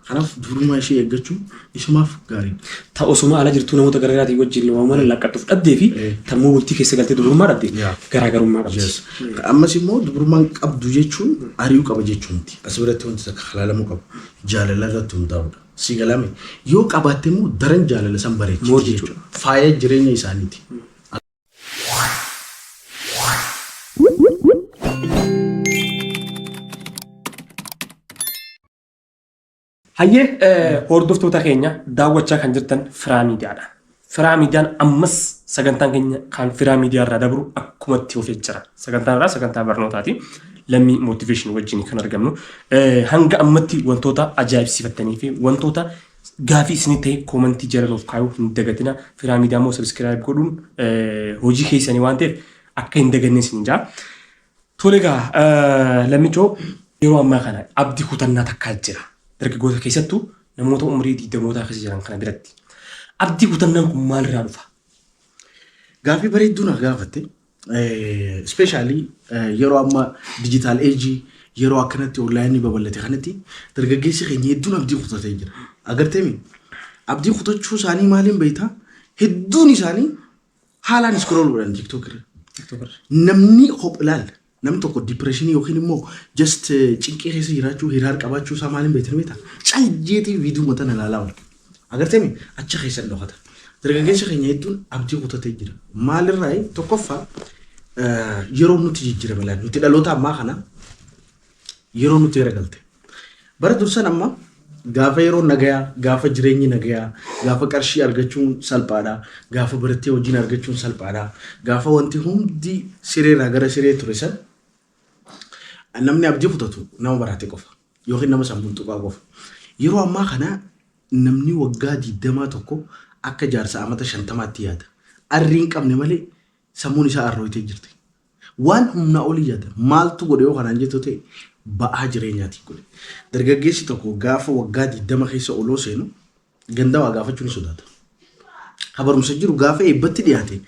Kanaaf dubrummaa ishee eeggachuun isumaaf gaariidha. Ta osuma ala jirtuu namoota garaagaraatiin wajjin waamama lallaqqattuuf dhabdee fi tammuu bultii keessa galtee dubrummaa dhabde garaagarummaa qabdi. Yes. Ammas immoo dubrummaan qabdu jechuun ari'uu qaba jechuun miti. As biratti wanti takka halaalamuu qabu jaalala irratti hundaa'uudha. Si galame yoo qabaatte immoo daran jaalala san bareechiti More jechuudha. Faaya jireenya isaaniiti. Hayyee, hordoftoota keenya daawwachaa kan jirtan Firaa Miidiyaadha. Firaa Miidiyaan ammas sagantaan keenya kan Firaa Miidiyaa irraa dabru akkuma itti fufee jira. Sagantaan irraa sagantaa barnootaati. Lammii Motivation wajjin kan argamnu. Hanga ammatti wantoota ajaa'ibsiifattanii fi wantoota gaafii isinii ta'e koomantii jala nuuf kaayuu hin dagatina. Firaa Miidiyaa immoo subscribe godhuun hojii keessanii waan ta'eef akka hin daganne isin jaa. Tole egaa, Lammichoo, yeroo ammaa kana abdii kutannaa takkaa jira. Dargaggoota keessattuu namoota umurii 20mootaa keessa jiran kana biratti. Abdii kutannaan kun maalirraa dhufa? Gaaffii bareedduu na gaafatte. Especially yeroo amma digital age, yeroo akkanatti onlaayinii babal'ate kanatti, dargaggeessi keenya hedduun abdii kutatee jira. Agarteemi? Abdii kutachuu isaanii maaliin beektaa? Hedduun isaanii haalaan scroll godhan TikTok irra. Namni hop ilaal, namni tokko depressionii yookiin immoo just cinqii keessa jiraachuu, hiraar qabaachuu isaa maaliin beektan beektaa? Caljeetii viidiyoo mataan ilaalaa oola. Agarteemi, achi keessa dhokata. Dargaggeessi keenya hedduun abdii kutatee jira. Maalirraa? Tokkoffaa, yeroo nuti jijjiirame laal, nuti dhaloota ammaa kana yeroo nuti garagalte. Bara dursan amma gaafa yeroo nagayaa, gaafa jireenyi nagayaa, gaafa qarshii argachuun salphaadha, gaafa barattee hojiin argachuun salphaadha, gaafa wanti hundi sireerraa gara siree ture san, namni abdii kutatu nama barate qofa yookiin nama sammuun tuqaa qofa. Yeroo ammaa kana namni waggaa 20 tokko akka jaarsa amata 50tti yaada. Arrii hin qabne malee sammuun isaa arrooytee jirti. Waan humnaa olii yaada. Maaltu godhe yoo kanaan jettu ta'e, ba'aa jireenyaatiin godhe. Dargaggeessi tokko gaafa waggaa 20 keessa oloo seenu ganda waa gaafachuu ni sodaata. Ha barumsa jiru gaafa eebbatti dhiyaate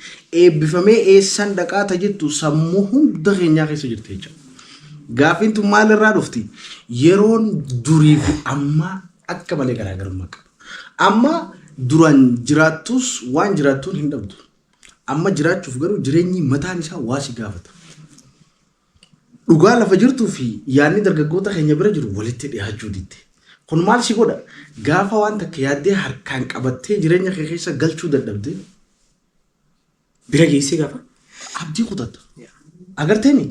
eebbifamee eessan dhaqaata jettu sammuu hunda keenyaa keessa jirti jechuudha. Gaaffiin tun maalirraa dhufti? Yeroon durii fi ammaa akka malee garaagarummaa qaba. Amma duraan jiraattus waan jiraattuun hin dhabdu. Amma jiraachuuf garuu jireenyi mataan isaa waa si gaafata. Dhugaa lafa jirtuu fi yaadni dargaggoota keenya bira jiru walitti dhiyaachuu didde. Kun maal si godha? Gaafa waan takka yaaddee harkaan qabattee jireenya kee keessa galchuu dadhabde Bira geessee gaafa. Abdii kutatta. Agarteemi?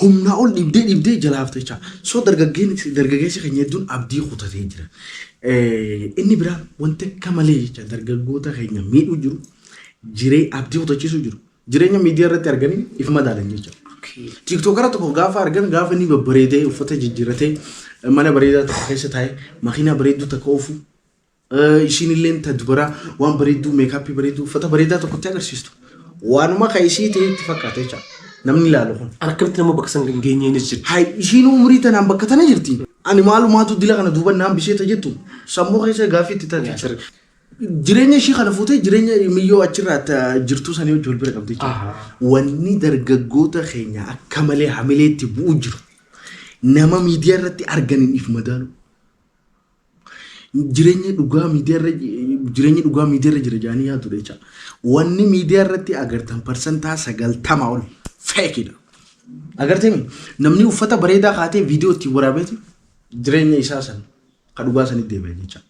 Humnaa ol dhibdee dhibdee jala hafte jecha. So dargaggeessi keenya hedduun abdii kutatee jira. Inni biraa wanti akka malee jecha dargaggoota keenya miidhuu jiru, jiree abdii kutachiisuu jiru. Jireenya miidiyaa irratti arganii if madaalan jecha. Tiktokara tokko gaafa argan, gaafa inni babbareedee uffata jijjiirratee mana bareedaa tokko keessa taa'ee makiinaa bareedduu takka oofu, ishiin illee ta dubaraa waan bareedduu, meekaappii bareedduu, uffata bareedaa tokkotti agarsiistu. Waanuma ka isii ta'e itti fakkaata jecha namni ilaalu kun. Akkamitti nama bakka san hin geenye ni jirti. Hay, ishiin umurii tanaan bakka tana jirti. Ani maalumaatu dila kana duuba naan bisheeta jettu sammuu keessa gaaffii itti taate jechuudha. Jireenya ishii kana fuutee jireenya miyyoo achirraa jirtuu sanii wajji wal bira qabdi jechuudha. Wanni dargaggoota keenya akka malee hamileetti bu'u jiru nama miidiyaa irratti arganiin if madaalu. Jireenya dhugaa miidiyaa irra, jireenya dhugaa miidiyaa irra jira jedhanii yaadudha jecha. Wanni miidiyaa irratti agartan 90% ol feekidha. Agartee, namni uffata bareedaa kaatee viidiyoo ittiin waraabeeti jireenya isaa san ka dhugaa sanitti deebi'a jecha.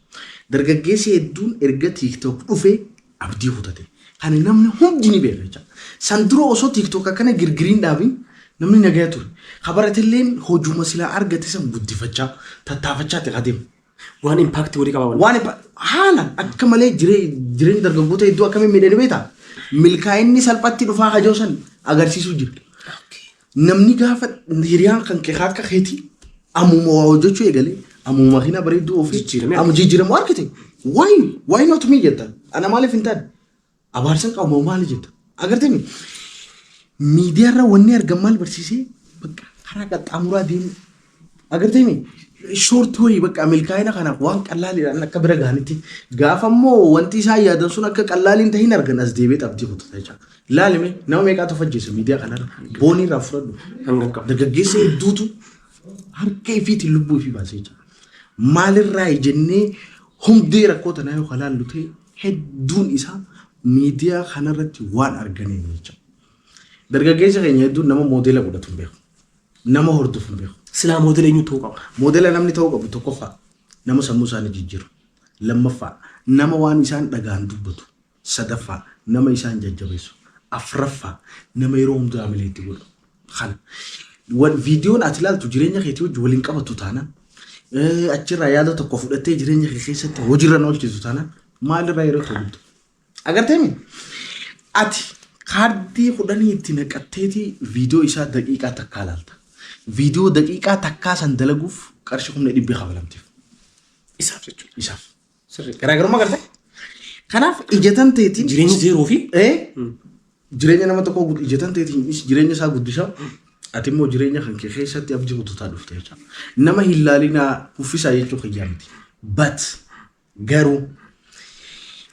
Dargaggeessi hedduun erga TikTok dhufee abdii kutate. Kana namni hundi ni beeka jecha. San dura osoo TikTok akkana girgiriin dhaabin namni nagaya ture. Kabaratelleen hojuma silaa argate san guddifachaa tattaafachaa ta'e adeema. Waan impact walii qaba. Waan haalaan akka malee jireenya dargaggoota hedduu akkamiin miidhanii beektaa? Milkaa'inni salphatti dhufaa hajoo san agarsiisuu jira. Namni gaafa hiriyaan kan kee akka keetii ammuma waa hojjechuu eegalee, ammuma makiinaa bareedduu ofii Jijjiiramee amma jijjiiramu argite, why not me jetta. Ana maaliif hin taane? Abaarsan qabu maali jetta. Agartee, miidiyaarra wanni argan maal barsiisee bakka Karaa qaxxaamuraa deemu. Agartee short wayii bakka milkaa'ina kanaaf waan qallaaliidhaan akka bira gahanitti gaafa immoo wanti isaan yaadan sun akka qallaaliin ta'in argan as deebi'ee abdii kutata jecha. Ilaalime, nama meeqaatu fajjeessa miidiyaa kanarra? Boonii irraa fudhadhu. Hangam qaba. Dargaggeessa hedduutu harka ifiitiin lubbuu ifii baasee jira. Maalirraa jennee hundee rakkoo tanaa yoo kalaallu ta'e, hedduun isaa miidiyaa kanarratti waan arganiin jecha. Dargaggeessa keenya hedduun nama moodela godhatu hin beeku. Nama hordofu hin beeku. Silaa moodela eenyu ta'uu qaba? Moodela namni ta'uu qabu, tokkoffaa, nama sammuu isaanii jijjiiru. Lammaffaa, nama waan isaan dhaga'an dubbatu. Sadaffaa, nama isaan jajjabeessu. Afraffaa, nama yeroo hundaa hamilee itti godhu. Kana. Viidiyoon ati ilaaltu jireenya keetii wajjin waliin qabatu taanaan, achirraa yaada tokko fudhattee jireenya kee keessatti hojiirra oolchitu taanaan, maalirraa yeroo ta'u guddaa. Agartee mi? Ati kaardii 10 itti naqatteeti viidiyoo isaa daqiiqaa takkaa ilaalta. Viidiyoo daqiiqaa takkaa san dalaguuf qarshii 100,000 kafalamteef. Isaaf jechuudha. Isaaf. Sirrii. Garaagarummaa gartee? Kanaaf ijatan teetiin Jireenya zeeroo fi jireenya nama tokkoo ijatan teetiin jireenya isaa guddisaa, ati immoo jireenya kan kee keessatti abdii kututaa dhufte jechuudha. Nama hin laalinaa, uffisaa jechuu kiyyaa miti. But garuu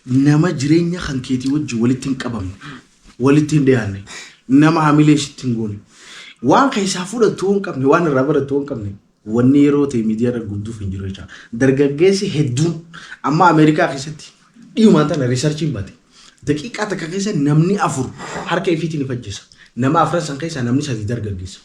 nama jireenya kan keetii wajjin walitti hin qabamne, walitti hin dhiyaanne, nama hamilee sitti hin goone, waan keessaa fudhattu hin qabne, waan irraa barattu hin qabne, wanni yeroo ta'e miidiyaa irra gubduuf hin jiru jechuudha. Dargaggeessi hedduun amma Ameerikaa keessatti dhiyumaan tana researchiin bate. Daqiiqaa takka keessa namni afur harka ifiitiin if ajjeesa. Nama afran san keessaa namni sadi dargaggeessa.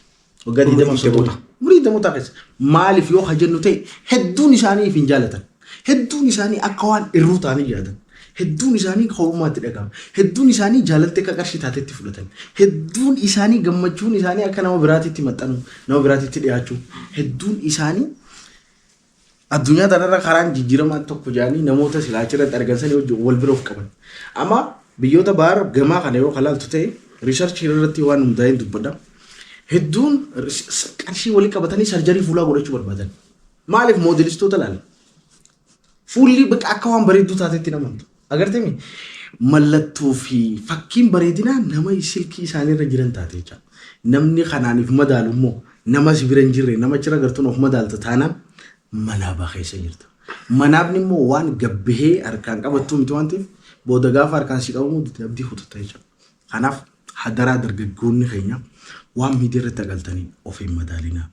Waggaa Umurii 20 digdamoota. Umurii digdamoota keessa. Maaliif yoo jennu ta'e, hedduun isaanii if hin jaalatan. Hedduun isaanii akka waan irruu ta'anii jiraatan. Hedduun isaanii kophumaatti dhaga'ama. Hedduun isaanii jaalalti akka qarshii taatetti fudhatan. Hedduun isaanii gammachuun isaanii akka nama biraatitti maxxanu, nama biraatitti dhiyaachuu. Hedduun isaanii addunyaa tanarra karaan jijjiiramaa tokko jedhanii namoota silaa achirratti argan sanii wajjin wal bira of qaban. Amma biyyoota baar gamaa kana yoo kalaaltu ta'e, researchii irratti waan hundaa'een dubbadha. Hedduun qarshii walii qabatanii surgery fuulaa godhachuu barbaadan. Maaliif? Moodelistoota laala. Fuulli bakka akka waan bareedduu taatetti namantu. Agartee mallattoo fi fakkiin bareedinaa nama silkii isaaniirra jiran taate jecha. Namni kanaaniif madaalu immoo nama si bira hin jirre, nama achirra gartuun of madaalta taanaan manaabaa keessa jirta. Manaabni immoo waan gabbahee harkaan qabattuu miti waan ta'eef, booda gaafa harkaan si qabamu dide abdii kutatta jechuudha. Kanaaf hadaraa, dargaggoonni keenya waan miidiyaa irratti agaltanii of hin madaalinaa.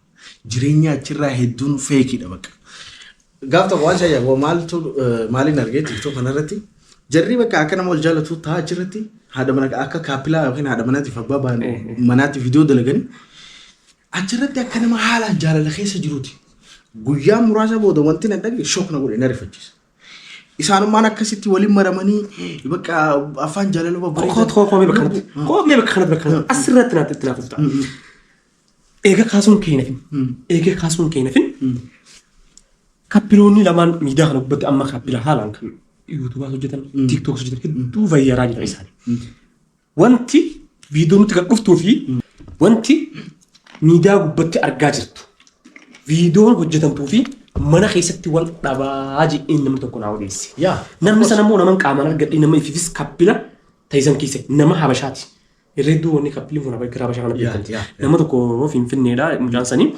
Jireenya achirraa hedduun fakeiidha bakka. Gaaf tokko waan shayyaa maaltu maaliin argee, TikTok kanarratti jarri bakka akka nama wal jaalatu ta'a achirratti haadha mana akka coupleaa yookiin haadha manaatiif abbaa manaatti viidiyoo dalaganii achirratti akka nama haalaan jaalala keessa jiruuti. Guyyaa muraasa booda wanti na dhage shock na godhe, na rifachiisa. Isaanummaan akkasitti waliin maramanii bakka afaan jaalala babbareedaa. Koomee bakka kanatti. Koomee bakka kanatti, bakka kanatti. Asirratti naatti itti naaf ta'a. Eega kaasuun keenya fin. Eega kaasuun keenya fin. Coupleoonni lamaan miidiyaa kana gubbatti amma couplea haalaan kan YouTubeaas hojjetan, TikToks hojjetan hedduu vayyaraa jiran isaanii. Wanti viidiyoo nutti gad dhuftuu fi wanti miidiyaa gubbatti argaa jirtu, viidiyoon hojjetamtuu fi mana keessatti wal dhabaa jedheen namni tokko naa odeesse. Namni sana immoo nama qaamaan argadhee, nama ifiifis couplea ta'isan keessa nama Habashaati. Irra hedduu wanni coupleiin kun gara Habashaa kana beekamti. Nama tokko Finfinneedha mucaan sanii,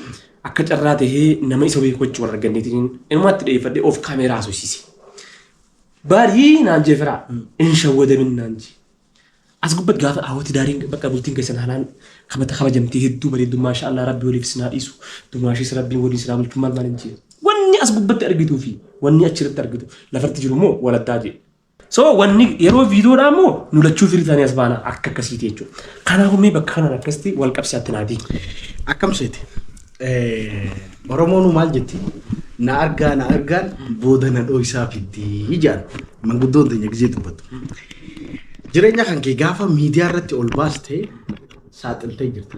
akka carraa tahee nama isa beeku wajjin wal arganneetiin inumaatti dhiyeeffadhee of kaameeraa haasofsiise. Barii naan jee, firaa hin shawwadamin naan jee. As gubbatti gaafa hawwati daariin bakka bultiin keessan haalaan kabata kabajamtee hedduu bareeddu, maasha Allah, rabbi waliif isin haa dhiisu, dumaashis rabbiin waliin isin haa bulchu, maal maal hin jee. Wanni as gubbatti argituu fi wanni achirratti argitu lafarti jiru immoo waladdaa jee. So wanni yeroo viidiyoodhaa immoo nu lachuu firii taanii as baana akka akkasiiti jechuudha. Kanaafuu mee bakka kanaan akkasitti wal qabsiisaatti naati. Akkam seete? Oromoon maal jetti? Na argaa na argaan booda na dhooysaa fiddii jedhan manguddoon teenya gizee dubbattu. Jireenya kan kee gaafa miidiyaa irratti ol baastee saaxiltee jirta.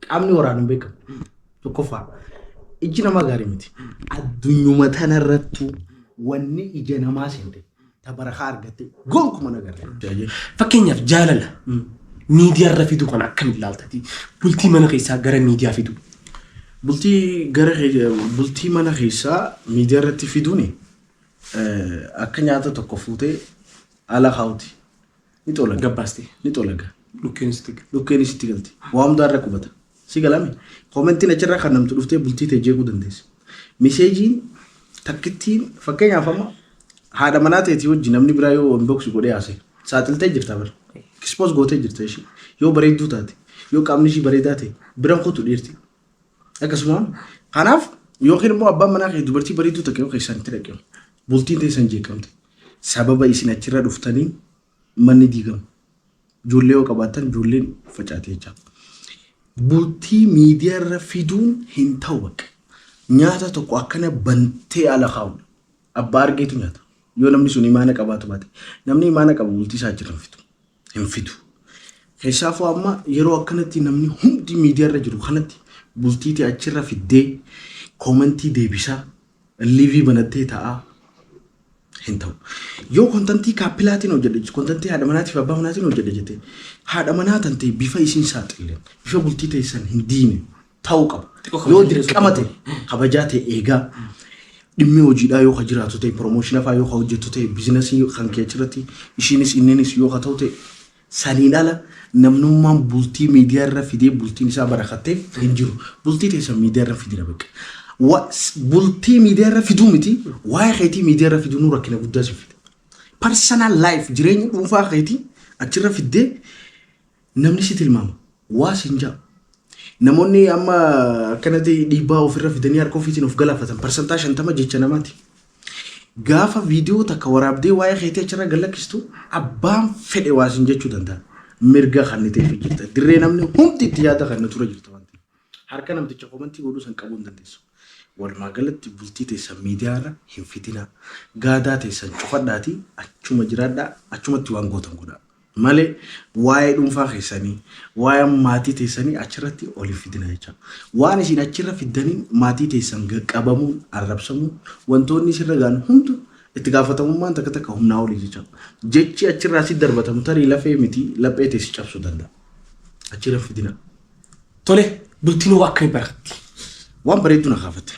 Qaamni waraanu hin beekamu. Tokkoffaa, ijji namaa gaarii miti. Addunyuma tanarrattuu wanni ija namaa seente ta barakaa argatte gonkumaa nagarre. Fakkeenyaaf, jaalala miidiyaa irra fidu kana akkamiin ilaaltati? Bultii mana keessaa gara miidiyaa fidu. Bultii mana keessaa miidiyaa irratti fiduuni akka nyaata tokko fuutee ala kaa'uti. Ni xolaga. Gabbaaste. Ni xolaga. Dhukkeen sitti Dhukkeen sitti galti. Waa hundaa irra qubata. Si galame commentiin achirraa kan namtu dhuftee bultii ta'e jeequu dandeessi. Messageiin takkittiin, fakkeenyaaf, amma haadha manaa ta'eetii wajji namni biraa yoo inbox godhee haasa'e, saaxiltee jirta bara. Expose gootee jirta ishee. Yoo bareedduu taate, yoo qaamni ishii bareedaa ta'e, biran kutu dhiirti. Akkasuma kanaaf yookiin immoo abbaan manaa kee dubartii bareedduu takka yoo keessaan itti dhaqe, bultiin teessan jeeqamte. Sababa isin achirra dhuftanii manni diigama. Ijoollee yoo qabaattan ijoolleen facaate jecha. Bultii miidiyaarra fiduun hin ta'u bakka. Nyaata tokko akkana bantee ala kaa'udha. Abbaa argeetu nyaata. Yoo namni sun imaana qabaatu baate. Namni imaana qabu bultii isaa achirra hin fidu. Hin fidu. Keessaafuu amma yeroo akkanatti namni hundi miidiyaarra jiru kanatti bultii ta'e achirra fiddee commentii deebisaa, live banattee taa'aa hin ta'u. Yoo contentii coupleaatiin hojjedhe, contentii haadha manaatiif abbaa manaatiin hojjedhe jettee, haadha manaa tan ta'e bifa isiin saaxilleen, bifa bultii teessan hin diine ta'uu qaba. Xiqqoo Yoo kabajaa dirqama ta'e kabajaa ta'e eegaa, dhimmi hojiidhaa yoo ka jiraatu ta'e, promotion fa'aa yoo ka hojjettu ta'e, businessii kan kee achirratti ishiinis inninis yoo ka ta'u ta'e, saniin ala namnummaan bultii miidiyaa irra fidee bultiin isaa barakattee hin jiru. Bultii teessan miidiyaa irra fidina bakka. Bultii miidiyaa irra fiduu miti, waa'ee keetii miidiyaa irra fiduu nu rakkina guddaa si fida. Personal life, jireenya dhuunfaa keetii achirra fiddee namni si tilmaama. Waa sin jaa. Namoonni amma akkanatti dhiibbaa ofirra fidanii harka ofiitiin of galaafatan 50% jecha namaati. Gaafa viidiyoo takka waraabdee waa'ee keetii achirra gallakkistu, abbaan fedhe waa sin jechuu danda'a. Mirga kan ta'eef jirta. Dirree namni hundi itti yaada kan ture jirta waan ta'eef. Harka namticha commentii godhuu san qabuu hin dandeessu. Walumaa galatti bultii teessan miidiyaarra hin fidinaa. Gaadaa teessan cufadhaatii achuma jiraadhaa, achumatti waan gootan godhaa. Malee waa'ee dhuunfaa keessanii, waa'ee maatii teessanii achirratti ol hin fidina jecha. Waan isin achirra fiddaniin maatii teessan qabamuun, arrabsamuun, wantoonni isirra ga'an hundu itti gaafatamummaan takka takka humnaa olii jecha. Jechi achirraa si darbatamu tarii lafee miti laphee teessi cabsuu danda'a. Achirra fidina. Tole, bultiin hoo akkamii barakatti? Waan bareedduu na gaafatte.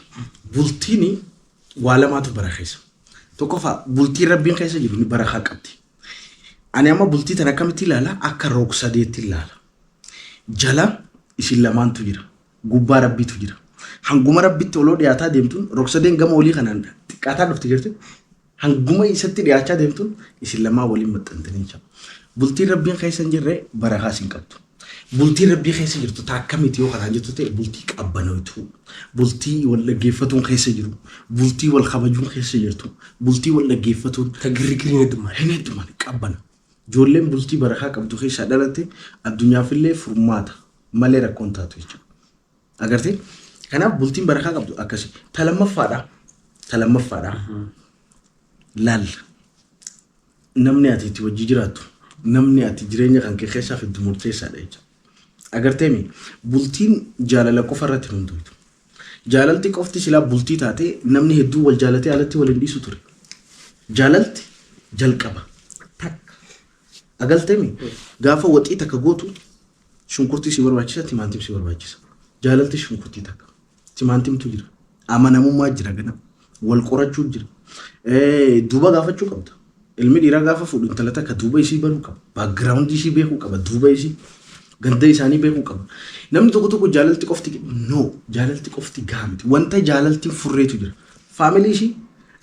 Bultiin waa lamaatu bara keessa. Tokkoffaa, bultiin rabbiin keessa jiru ni barakaa qabdi. Ani amma bultii tana akkamitti ilaala? Akka roog sadeetti ilaala. Jala isin lamaantu jira. Gubbaa rabbiitu jira. Hanguma rabbitti oloo dhiyaataa deemtuun roog sadeen gama olii kanaan xiqqaataa dhufti jirti. Hanguma isatti dhiyaachaa deemtuun isin lamaan waliin maxxantanii jira. Bultiin rabbiin keessa hin jirre barakaa isin qabdu. Bultiin rabbii keessa jirtu taa akkamiiti yoo kanaan jettu ta'e, bultii qabbanoytuu, bultii wal dhaggeeffatuun keessa jiru, bultii wal kabajuun keessa jirtu, bultii wal dhaggeeffatuun Ta girgiriin heddummaan. Hin heddummaan qabbana. Ijoolleen bultii barakaa qabdu keessaa dhalatte addunyaafillee furmaata malee rakkoon taatu jechuudha. Agartee? Kanaaf bultiin barakaa qabdu akkasi. Ta lammaffaadha. Ta lammaffaadha. Laalla. Namni ati itti wajji jiraattu, namni ati jireenya kan kee keessaa fiddu murteessaadha jechuudha. Agarteemi, bultiin jaalala qofa irratti hin hundooftu. Jaalalti qofti silaa bultii taate, namni hedduu wal jaalatee alatti wal hin dhiisu ture. Jaalalti jalqaba. Takka. Agalteemi, gaafa waxii takka gootu shunkurtii si barbaachisa, timaantim si barbaachisa. Jaalalti shunkurtii takka. Timaantimtu jira. Amanamummaa jira gana. Wal qorachuu jira. Duuba gaafachuu qabda. Ilmi dhiiraa gaafa fuudhu intala takka duuba isii baruu qaba. Backgroundii isii beekuu qaba. Duuba isii. Ganda isaanii beekuu qaba. Namni tokko tokko jaalalti qofti, no, jaalalti qofti gahaa miti. Wanta jaalaltiin furreetu jira. Family ishii,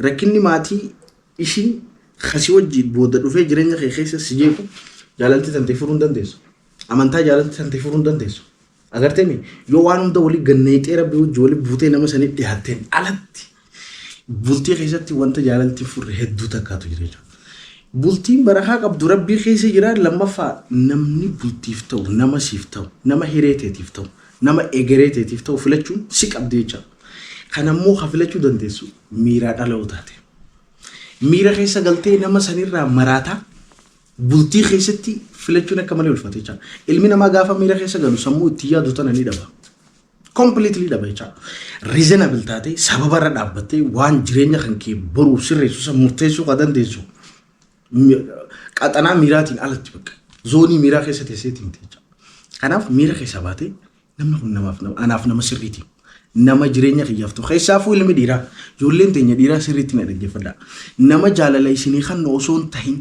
rakkinni maatii ishii kasii wajjin booda dhufee jireenya kee keessa si jeequ jaalalti tantee furuu hin dandeessu. Amantaa jaalalti tantee furuu hin dandeessu. Agarteemi, yoo waan hunda walii ganneexee rabbi wajji walii buutee nama sanii dhiyaatteen alatti bultii keessatti wanta jaalalti furre hedduu takkaatu jira jechuudha. Bultiin barakaa qabdu rabbii keessa jira. Lammaffaa, namni bultiif ta'u, nama siif ta'u, nama hiree teetiif ta'u, nama egeree teetiif ta'u filachuun si qabdi jecha. Kanammoo ka filachuu dandeessu miiraa dhala'uu taate. Miira keessa galtee nama sanirraa maraataa bultii keessatti filachuun akka malee ulfaate jecha. Ilmi namaa gaafa miira keessa galu sammuu itti yaadu tana ni dhaba. Completely dhaba jecha. Reasonable taate, sababarra dhaabbattee waan jireenya kan kee boruuf sirreessu san murteessuu kan dandeessu qaxanaa miiraatiin alatti, bakka zoonii miiraa keessa teesseetiin miti jecha. Kanaaf miira keessa baatee namni kun namaaf nama anaaf nama sirriiti. Nama jireenya kiyyaaf ta'u, keessaafuu ilmi dhiiraa, ijoolleen teenya dhiiraa sirriitti na dhaggeeffadha. Nama jaalala isinii kan osoo hin tahin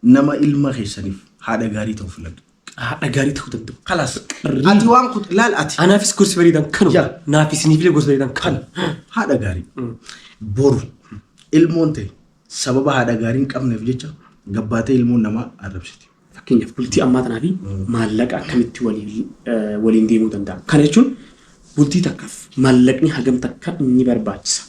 nama ilma keessaniif haadha gaarii ta'u filadhu. Haadha gaarii ta'uu danda'u. Kalaas. Ati waan kun laal ati. Anaafis gorsi bareedan kanuma. Yaa. Naaf isiniifillee gorsi bareedan kanuma. Haadha gaarii. Boru ilmoon ta'e sababa haadha gaarii hin qabneef jecha gabbaatee ilmoon namaa arrabsiti. Fakkeenyaaf bultii ammaa tanaa fi maallaqa akkamitti waliin waliin deemuu danda'a? Kana jechuun bultii takkaaf maallaqni hagam takka ni barbaachisa?